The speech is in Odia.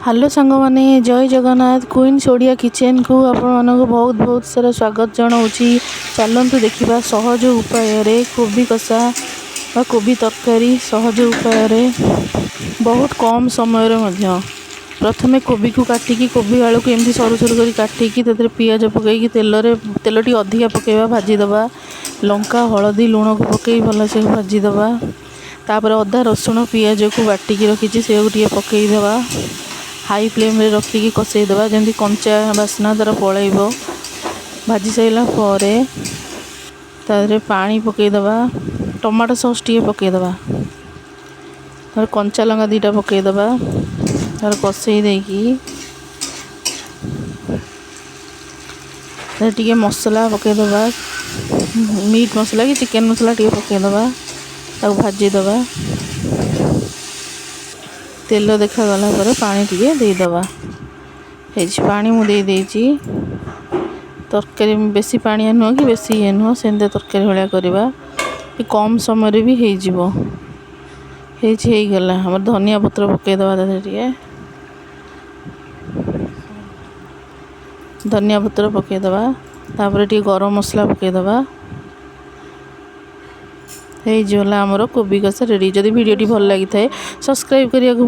ହ୍ୟାଲୋ ସାଙ୍ଗମାନେ, ଜୟ ଜଗନ୍ନାଥ। କୁଇନ୍ସ ଓଡ଼ିଆ କିଚେନ୍କୁ ଆପଣମାନଙ୍କୁ ବହୁତ ବହୁତ ସାରା ସ୍ୱାଗତ ଜଣାଉଛି। ଚାଲନ୍ତୁ ଦେଖିବା ସହଜ ଉପାୟରେ କୋବି କଷା ବା କୋବି ତରକାରୀ। ସହଜ ଉପାୟରେ, ବହୁତ କମ୍ ସମୟରେ ମଧ୍ୟ। ପ୍ରଥମେ କୋବିକୁ କାଟିକି, କୋବି ଆଳୁକୁ ଏମିତି ସରୁ ସରୁ କରି କାଟିକି, ତା ଦେହରେ ପିଆଜ ପକାଇକି, ତେଲରେ, ତେଲ ଟିକେ ଅଧିକା ପକାଇବା, ଭାଜିଦେବା। ଲଙ୍କା, ହଳଦୀ, ଲୁଣକୁ ପକାଇ ଭଲସେ ଭାଜିଦେବା। ତାପରେ ଅଦା, ରସୁଣ, ପିଆଜକୁ ବାଟିକି ରଖିଛି, ସେୟାକୁ ଟିକେ ପକାଇଦେବା। ହାଇ ଫ୍ଲେମ୍ରେ ରଖିକି କଷେଇଦେବା, ଯେମିତି କଞ୍ଚା ବାସ୍ନା ତା'ର ପଳାଇବ। ଭାଜି ସାରିଲା ପରେ ତା ଦେହରେ ପାଣି ପକାଇଦେବା, ଟମାଟୋ ସସ୍ ଟିକେ ପକାଇଦେବା, ତାପରେ କଞ୍ଚା ଲଙ୍କା 2ଟା ପକାଇଦେବା। ତାପରେ କଷେଇ ଦେଇକି ଟିକେ ମସଲା ପକାଇଦେବା, ମିଟ୍ ମସଲା କି ଚିକେନ୍ ମସଲା ଟିକେ ପକାଇଦେବା। ତାକୁ ଭାଜିଦେବା। ତେଲ ଦେଖାଗଲା ପରେ ପାଣି ଟିକେ ଦେଇଦେବା। ହେଇଛି, ପାଣି ମୁଁ ଦେଇଦେଇଛି। ତରକାରୀ ବେଶୀ ପାଣିଆ ନୁହଁ କି ବେଶୀ ଇଏ ନୁହଁ, ସେମିତି ତରକାରୀ ଭଳିଆ କରିବା। କମ୍ ସମୟରେ ବି ହେଇଯିବ। ହେଇଛି, ହେଇଗଲା ଆମର। ଧନିଆ ପତ୍ର ପକାଇଦେବା ତା ଦେହରେ ଟିକେ। ଧନିଆ ପତ୍ର ପକାଇଦେବା, ତାପରେ ଟିକେ ଗରମ ମସଲା ପକାଇଦେବା। ହେଇଯିଗଲା ଆମର କୋବି କଷା ରେଡ଼ି। ଯଦି ଭିଡ଼ିଓଟି ଭଲ ଲାଗିଥାଏ, ସବସ୍କ୍ରାଇବ୍ କରିବାକୁ